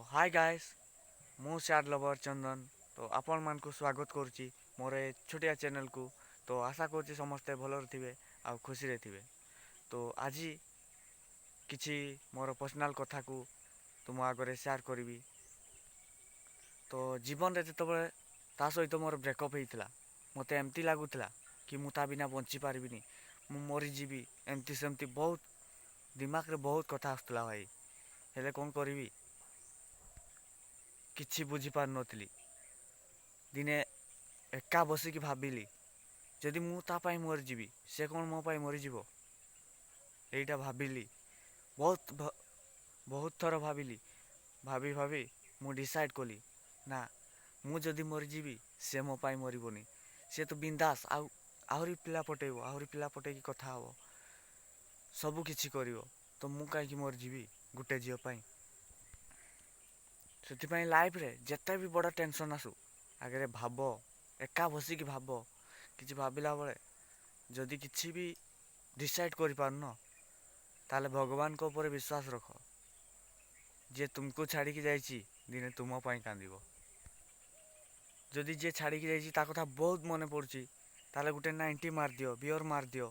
High ଗାଏସ୍, ମୁଁ sad lover ଚନ୍ଦନ। ତ ଆପଣମାନଙ୍କୁ ସ୍ୱାଗତ କରୁଛି ମୋର ଏ ଛୋଟିଆ ଚ୍ୟାନେଲ୍କୁ। ତ ଆଶା କରୁଛି ସମସ୍ତେ ଭଲରେ ଥିବେ ଆଉ ଖୁସିରେ ଥିବେ। ତ ଆଜି କିଛି ମୋର ପର୍ସନାଲ୍ କଥାକୁ ତୁମ ଆଗରେ ସେୟାର କରିବି। ତ ଜୀବନରେ ଯେତେବେଳେ ତା ସହିତ ମୋର ବ୍ରେକଅପ୍ ହେଇଥିଲା, ମୋତେ ଏମିତି ଲାଗୁଥିଲା କି ମୁଁ ତା ବିନା ବଞ୍ଚିପାରିବିନି, ମୁଁ ମରିଯିବି, ଏମିତି ସେମିତି ବହୁତ ଦିମାଗରେ ବହୁତ କଥା ଆସୁଥିଲା ଭାଇ। ହେଲେ କ'ଣ କରିବି, କିଛି ବୁଝିପାରୁନଥିଲି। ଦିନେ ଏକା ବସିକି ଭାବିଲି, ଯଦି ମୁଁ ତା ପାଇଁ ମରିଯିବି, ସେ କ'ଣ ମୋ ପାଇଁ ମରିଯିବ? ଏଇଟା ଭାବିଲି, ବହୁତ ବହୁତ ଥର ଭାବିଲି। ଭାବି ଭାବି ମୁଁ ଡିସାଇଡ଼୍ କଲି, ନା, ମୁଁ ଯଦି ମରିଯିବି ସେ ମୋ ପାଇଁ ମରିବନି। ସେ ତ ବିନ୍ଦାସ ଆଉ ଆହୁରି ପିଲା ପଟେଇବ, ଆହୁରି ପିଲା ପଟେଇକି କଥା ହେବ, ସବୁ କିଛି କରିବ। ତ ମୁଁ କାହିଁକି ମରିଯିବି ଗୋଟେ ଝିଅ ପାଇଁ? ସେଥିପାଇଁ ଲାଇଫ୍ରେ ଯେତେ ବି ବଡ଼ ଟେନସନ୍ ଆସୁ, ଆଗରେ ଭାବ, ଏକା ବସିକି ଭାବ। କିଛି ଭାବିଲା ବେଳେ ଯଦି କିଛି ବି ଡିସାଇଡ଼୍ କରିପାରୁନ, ତାହେଲେ ଭଗବାନଙ୍କ ଉପରେ ବିଶ୍ୱାସ ରଖ। ଯିଏ ତୁମକୁ ଛାଡ଼ିକି ଯାଇଛି, ଦିନେ ତୁମ ପାଇଁ କାନ୍ଦିବ। ଯଦି ଯିଏ ଛାଡ଼ିକି ଯାଇଛି ତା କଥା ବହୁତ ମନେ ପଡ଼ୁଛି, ତାହେଲେ ଗୋଟେ 90 ମାରିଦିଅ, ବିୟର୍ ମାରିଦିଅ,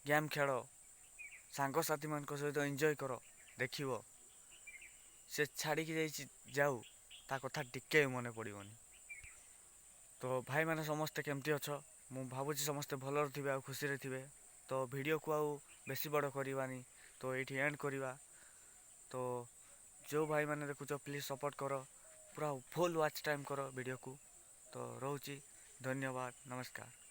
ଗେମ୍ ଖେଳ, ସାଙ୍ଗସାଥିମାନଙ୍କ ସହିତ ଏନ୍ଜୟ କର। ଦେଖିବ, ସେ ଛାଡ଼ିକି ଯାଇଛି ଯାଉ, ତା କଥା ଟିକେ ବି ମନେ ପଡ଼ିବନି। ତ ଭାଇମାନେ ସମସ୍ତେ କେମିତି ଅଛ? ମୁଁ ଭାବୁଛି ସମସ୍ତେ ଭଲରେ ଥିବେ ଆଉ ଖୁସିରେ ଥିବେ। ତ ଭିଡ଼ିଓକୁ ଆଉ ବେଶୀ ବଡ଼ କରିବାନି, ତ ଏଇଠି ଏଣ୍ଡ କରିବା। ତ ଯେଉଁ ଭାଇମାନେ ଦେଖୁଛ, ପ୍ଲିଜ୍ ସପୋର୍ଟ କର, ପୁରା ଫୁଲ୍ ୱାଚ୍ ଟାଇମ୍ କର ଭିଡ଼ିଓକୁ। ତ ରହୁଛି, ଧନ୍ୟବାଦ, ନମସ୍କାର।